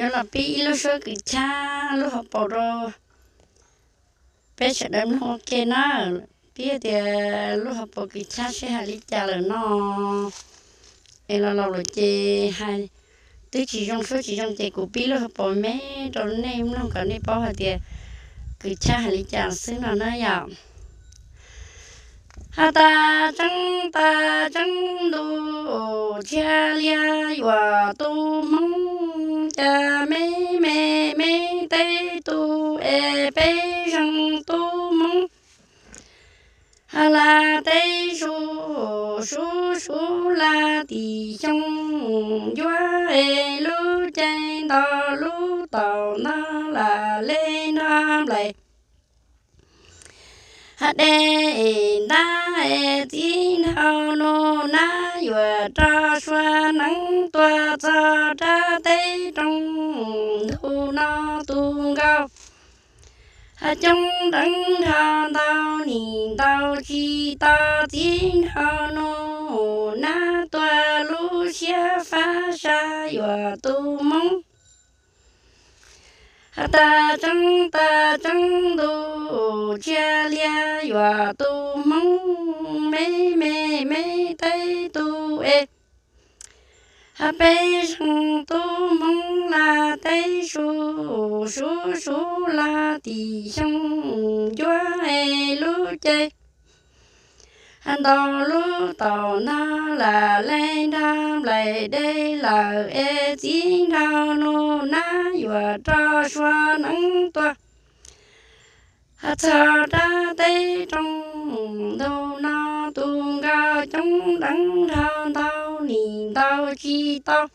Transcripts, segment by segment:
Los pib ib lub suab kws chab lub hauv paus rau peb sawv daws mloog ua ke na. Pib tias lub hauv paus kws chab seb hais li cas lawm no. Es los laus lawm ces hais twb tsis zoo suab tsis zoo ces kuv pib lub hauv paus me rau nej mloog kom nej paub hais tias kws chab hais li cas xwb no na yom. Has tas tseeb tas tseeb ntuj tsiab liab yuav tu hmoov, cas me me me teb tu es peb zeeg tu hmoov. Has las teb su su su las tim xyoo, ncuab es lub cev nto lub taum nto las le nrog nplaim. Has dej es ntab es txiv nraug nus nab yuav rau sua neeb tuaj txog rab teb roob ntug no tu nkaus. Has coob deev nrog ntau nim ntau tsis tau txiv nraug nus nab tuaj lub siab fab sab yuav tu hmoov. Has tas tseeb tas tseeb ntuj tsiab liab yuav tu hmoov, me me me teb tu es. Has peb zeeg tu hmoov las teb su su su las tim xyoo, ncuab es lub cev nto lub taum nto las le nrog nplaim dej lawm es txiv nraug nus nab yuav rau sua neeb tuaj. Has txog rab teb roob ntug no tu nkaus, coob deev nrog ntau nim ntau tsis tau.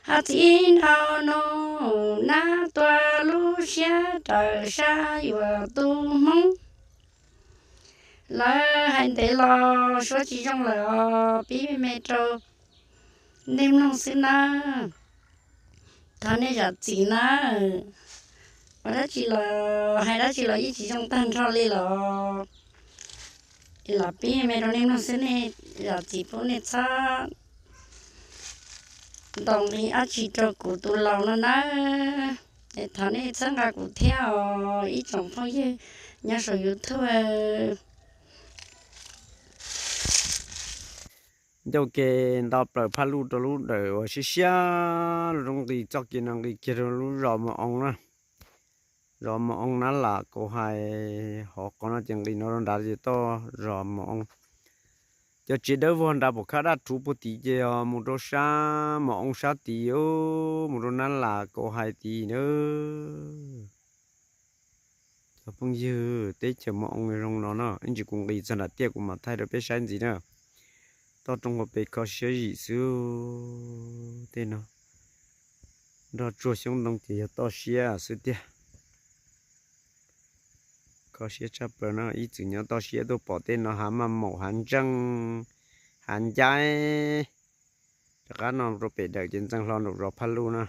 Has txiv nraug nus nab tuaj lub siab raws sab yuav tu hmoov. Lawv hais ntev los suab tsis zoo lawm os, pib me me rau nej mloog xwb nawb. Thov nej zam txim nawb. Ua dab tsi los hais dab tsi los yeej tsis zoo tag nrho li los, los pib me rau nej mloog xwb, nej zam txim pub, nej txhob ntaus nqi dab tsi rau kuv tus laus no nawb. Es thov nej txhawb nqa kuv thiab os ib tsoom phooj ywg nyob saum YouTube. Ncauj ke nto plaws phaj luj rau lub dawm uas siab siab lub roob nqis txoj kev no nqis kiag rau lub zos Mos Oo na. Zos Mos Oo Nab Lam kauv hais, hov qhov no ces nqis no rau nrad ces toj zos Mos Oo. Cov tsev dawb vog nrad pom khab daj rhuv puag tid ces yog mus rau sab Mos Oo sab tid, mus rau Nab Lam kauv hais tid na. Cov phooj ywg, teb chaws Mos Oo zoo no no, ib ntsis kuv nqis txog nram tiaj kuv mam thaij rau peb saib ntxiv na. Toj roob hauv pes kho siab zim xwb. Tej no nroj tsuag xyoob ntoo ces yog toj siab xwb tiag. Kho siab tshaj plaws no, ib txwm nyob toj siab tuaj pom tej no hav maj maum hav ntseej hav ncaib. Rov qab no rau pem dawm ces ntxeev hlo nraum zos Phaj Luj na.